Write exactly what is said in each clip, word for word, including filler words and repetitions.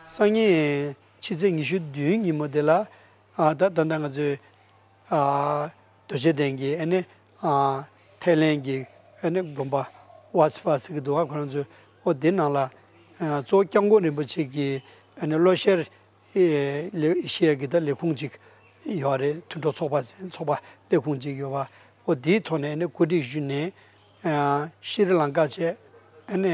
སང་ཉིན་ཕྱི་ཚེས་ཉི་ཤུ་བདུན་ཉིན་མོ་དེ་ལ་ཨ་ད་ད་ལྟ་ང་ཚོའི་ཨ་རྡོ་རྗེ་གདན་གྱི་ཨ་ནི་ཨ་ཐའི་ལེན་གྱི་ཨ་ནི་དགོན་པ་ཝཱ་ཙི་ཕ་ཟེར་གྱི་འདུག་ག་ཁོ་རང་ཚོས། ཨོ་དེ་ནང་ལ་ཨ་གཙོ་བོ་སྐྱབས་མགོན་རིན་པོ་ཆེ་གི་ཨ་ནི་བློ་ཤར་ཨེ་ལས་ཤེས་ཀྱི་ད་ལས་ཁུངས་ཅིག་ཡོད་རེད། མཐུན་གྲོགས་ཚོགས་པ་ཟེར་ཚོགས་པ་ལས་ཁུངས་ཅིག་ཡོད་པ། ཨོ་དེའི་ཐོག་ནས་ཨ་ནི་གོ་སྒྲིག་ཞུས་ནས་ཨ་ཤྲི་ལང་ཀ་བྱས། ཨ་ནི་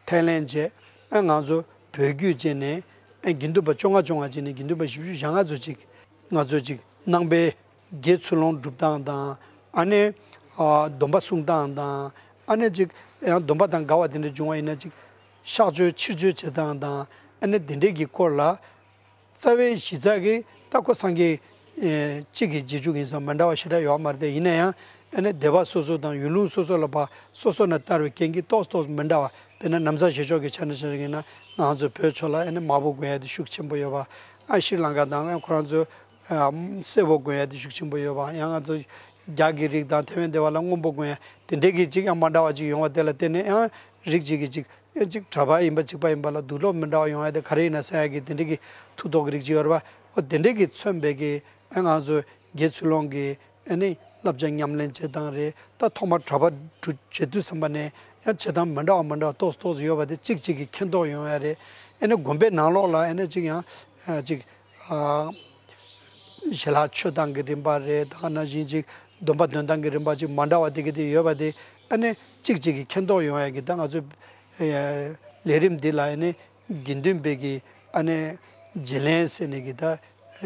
ཐའི་ལེན་བྱས། ཨ་ང་ཚོ་བོད་བརྒྱུད་བྱས་ནས་ཨ་དགེ་འདུན་པ་བཅོ་ལྔ་བཅོ་ལྔ་བྱས་ནས་དགེ་འདུན་པ་བཞི་བཅུ་ཞེ་ལྔ་ཚོ་ཅིག་ང་ཚོ་ཅིག་ནང་པའི་དགེ་ཚུལ་སློང་སྒྲུབ་སྟངས་དང་། ཨ་ནི་ཨ་སྡོམ་པ་སྲུང་སྟངས་དང་། ཨ་ནི་ཅིག་ཡང་སྡོམ་པ་དང་འགལ་བ་དེ་འདྲ་བྱུང་བ་ཡིན་ན་ཅིག་གཤག་བཅོས་ཕྱིར་བཅོས་བྱེད་སྟངས་དང་། ཨ་ནི་དེ་འདྲས་ཀྱི་སྐོར་ལ་རྩ་བའི་གཞི་རྩ་གི་ད་ཁོ་སངས་རྒྱས་ཨེ་གཅིག་གི་རྗེས་འཇུག་ཡིན་ཙང་མི་འདྲ་བ་ཞེ་དྲག་ཡོད་མ་རེད་དེ། ཡིན་ན་ཡང་ཨ་ནི་སྡེ་པ་སོ་སོ་དང་ཡུལ་ལུང་སོ་སོ་ལ་ཕར་སོ་སོ་ནས་བསྟར་བའི་རྐྱེན་གྱིས་ཏོག་ཙམ་ཏོག་ཙམ་མི་འདྲ་བ། དཔེར་ན་ན་བཟའ་བཞེས་ཕྱོགས་ཀྱི་ཆ་ནས་བཤད་ཡིན་ན་ང་ཚོ་བོད་ཕྱོགས་ལ་ཨ་ནི་དམར་པོ་གོན་ཡ་དེ་ཤུགས་ཆེན་པོ་ཡོད་པ། ཨ་ཤྲི་ལང་ཀ་དང་ཨ་ཁོ་རང་ཚོ་ཨ་སེར་པོ་གོན་ཡ་དེ་ཤུགས་ཆེན་པོ་ཡོད་པ། ཡང་ང་ཚོ་རྒྱ་གི་རིགས་དང་ཐའེ་ཝན་སྡེ་པ་ལ་སྔོན་པོ་གོན་ཡ་དེ་འདྲས་ཀྱི་ཅིག་ཡང་མ་འདྲ་བ་ཅིག་ཡོང་བ་དེ་ལ་བརྟེན་ནས་ཡང་རིགས་གཅིག་གིས་ཅིག་ཨེ་གཅིག་གྲྭ་པ་ཡིན་པ་གཅིག་པ་ཡིན་པ་ལ་དུག་སློག་མི་འདྲ་བ་ཡོང་ཡ་དེ་ག་རེ་ཡིན་ན་ཟེར་ཡ་གི་དེ་འདྲས་ཀྱི་ཐུགས་དོགས་ཀྱི་རིགས་ཅིག་ཡོད་རེད་པ། ཨོ་དེ་འདྲས་ཀྱི་མཚོན་པའི་གི་ཨ་ང་ཚོ་དགེ་ཚུལ་སློང་གི་ཨ་ནི་བསླབ་བྱ་ཉམས་ལེན་བྱེད་སྟངས་རེད། ད་ཐོག་མར་གྲྭ་པ་གྲུ་བྱེད་དུས་ཙམ་པ་ནས་ཡང་བྱེད་སྟངས་མི་འདྲ་བ་མི་འདྲ་བ་ཏོག་ཙམ་ཏོག་ཙམ་ཡོད་པ་དེ་གཅིག་གཅིག་གིས་མཁྱེན་རྟོགས་ཡོང་ཡ་རེད། ཨ་ནི་དགོན་པའི་ནང་ལོགས་ལ་ཨ་ནི་གཅིག་ཡང་ཨ་གཅིག་ཨ་ཞལ་ལག་མཆོད་སྟངས་ཀྱི་རིམ་པ་རེད། ད་ག་ནང་བཞིན་ཅིག་སྡོམ་པ་འདོན་སྟངས་ཀྱི་རིམ་པ་ཅིག་མ་འདྲ་བ་དེ་གི་དེ་ཡོད་པ་དེ་ཨ་ནི་གཅིག་གཅིག་གིས་མཁྱེན་རྟོགས་ཡོང་ཡ་གི་ད་ང་ཚོ་ཨེ་ལས་རིམ་འདི་ལ་ཨ་ནི་དགེ་འདུན་པའི་གི་ཨ་ནི་བརྗེ་ལེན་ཟེར་ནས་གི་ད་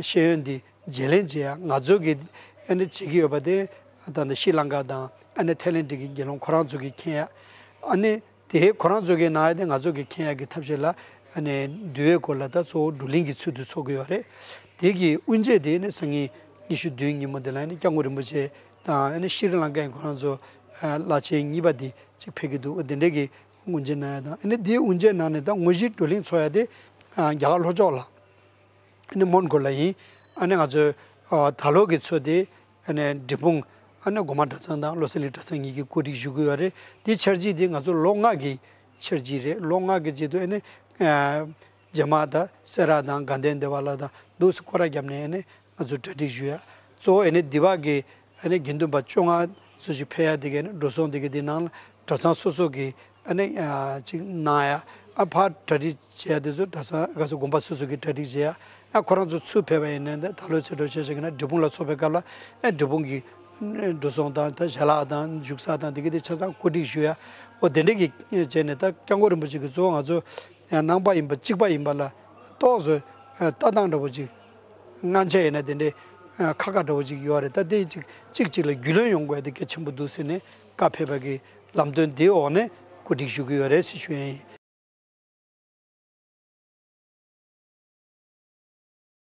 ཤེས་ཡོན་འདི་བརྗེ་ལེན་བྱེད་ཡ། ང་ཚོ་གི་ཨ་ནི་བྱེད་ཀྱི་ཡོད་པ་དེ་ད་ལྟ་ཤྲི་ལང་ཀ་དང་ཨ་ནི་ཐའི་ལེན་ཌི་གི་དགེ་སློང་ཁོ་རང་ཚོ་གིས་མཁྱེན་ཡ། ཨ་ནི་དེ་ཁོ་རང་ཚོ་གིས་གནང་ཡ་དེ་ང་ཚོ་གིས་མཁྱེན་ཡ་གི་ཐབས་ཤེས་ལ་ཨ་ནི་འདུལ་བའི་སྐོར་ལ་ད་གཙོ་བོ་བགྲོ་གླེང་གི་ཚུལ་དུ་ཚོགས་ཀྱི་ཡོད་རེད། དེ་གི་དབུ་འབྱེད་དེ་ནི་སང་ཉིན་ཉི་ཤུ་བདུན་ཉིན་མོ་དེ་ལ་ཨ་ནི་སྐྱབས་མགོན་རིན་པོ་ཆེ་དང་ཨ་ནི་ཤྲི་ལང་ཀའི་ཁོ་རང་ཚོ་ཨ་བླ་ཆེན་གཉིས་པ་དེ་ཅིག་ཕེབས་ཀྱི་འདུག་དེ་འདྲས་ཀྱི་དབུ་འབྱེད་གནང་ཡ་དང་། ཨ་ནི་དེའི་དབུ་འབྱེད་ནང་ནས་ད་དངོས་གཞིའི་བགྲོ་གླེང་ཚོགས་ཡ་དེ་ཨ་རྒྱ་གར་ལྷོ་ཕྱོགས་ལ་ཨ་ནི་མོན་གྷོ་ལ་ཡིན། ཨ་ནི་ང་ཚོའི་ཨ་ད་ལོ་གི་ཚོགས་དེ་ཨ་ནི་འབྲས་སྤུངས་ཨ་ནི་སྒོ་མང་གྲྭ་ཚང་དང་བློ་གསལ་གླིང་གྲྭ་ཚང་གཉིས་ཀྱིས་གོ་སྒྲིག་ཞུ་གི་ཡོད་རེད། དེའི་འཆར་གཞི་དེ་ང་ཚོ་ལོ་ལྔ་གི་འཆར་གཞི་རེད། ལོ་ལྔ་གི་རྗེས་དུ་ཨ་ནི་ཨ་རྗེས་མ་ད་སེ་ར་དང་དགའ་ལྡན་སྡེ་བ་ལ་དང་འདུག་སེ་སྐོར་ར་བརྒྱབ་ནས་ཨ་ནི་ང་ཚོས་གྲ་སྒྲིག་ཞུ་ཡ། གཙོ་བོ་ཨ་ནི་འདི་བ་གི་ཨ་ནི་དགེ་འདུན་པ་བཅོ་ལྔ་ཚོ་ཞིག་ཕེབས་ཡ་དེ་གའི་ཨ་ནི་འགྲོ་སོང་དེ་གའི་དེ་ནང་ལ་གྲྭ་ཚང་སོ་སོ་གི་ཨ་ནི་ཨ་ཅིག་གནང་ཡ། ཨ་ཕར་གྲ་སྒྲིག་བྱེད་ཡ་དེ་ཚོ་གྲྭ་ཚང་ག་ཚོད་དགོན་པ་སོ་སོ་གི་གྲ་སྒྲིག་བྱེད་ཡ། ཨ་ཁོ་རང་ཚོ་ཚུར་ཕེབས་པ་ཡིན་ན་ད་ད་ལོ་ཚེ་སྒྲོལ་ཆེ་ཆེ་གི་ན་འབྲས་སྤུངས་ལ་ཚོགས་པའི་སྐབས་ལ་ཨ་འབྲས་སྤུངས་ཀྱི་འགྲོ་སོང་དང་ད་ཞལ་ལག་དང་བཞུགས་ས་དང་དེ་གའི་དེ་ཆ་ཚང་གོ་སྒྲིག་ཞུ་ཡ། འོ་དེ་འདྲས་ཀྱི་བྱས་ནས་ད་སྐྱབས་མགོན་རིན་པོ་ཆེ་གི་གཙོ་བོ་ང་ཚོ་ནང་པ་ཡིན་པ་གཅིག་པ་ཡིན་པ་ལ་ཏོག་ཙམ་ལྟ་སྟངས་འདྲ་བོ་ཅིག་སྔ་ཆད་ཡིན་ན་དེ་འདྲའི་ཁ་ཁ་འདྲ་བོ་ཅིག་ཡོད་རེད། ད་དེ་ཅིག་གཅིག་གཅིག་ལ་རྒྱུས་ལོན་ཡོང་དགོས་དེ་གལ་ཆེན་པོ་འདུག་ཟེར་ནས་བཀའ་ཕེབས་པ་གི་ལམ་སྟོན་འདིའི་འོག་ནས་གོ་སྒྲིག་ཞུ་གི་ཡོད་རེད་ཟེར་ཞུ་ཡ་ཡིན།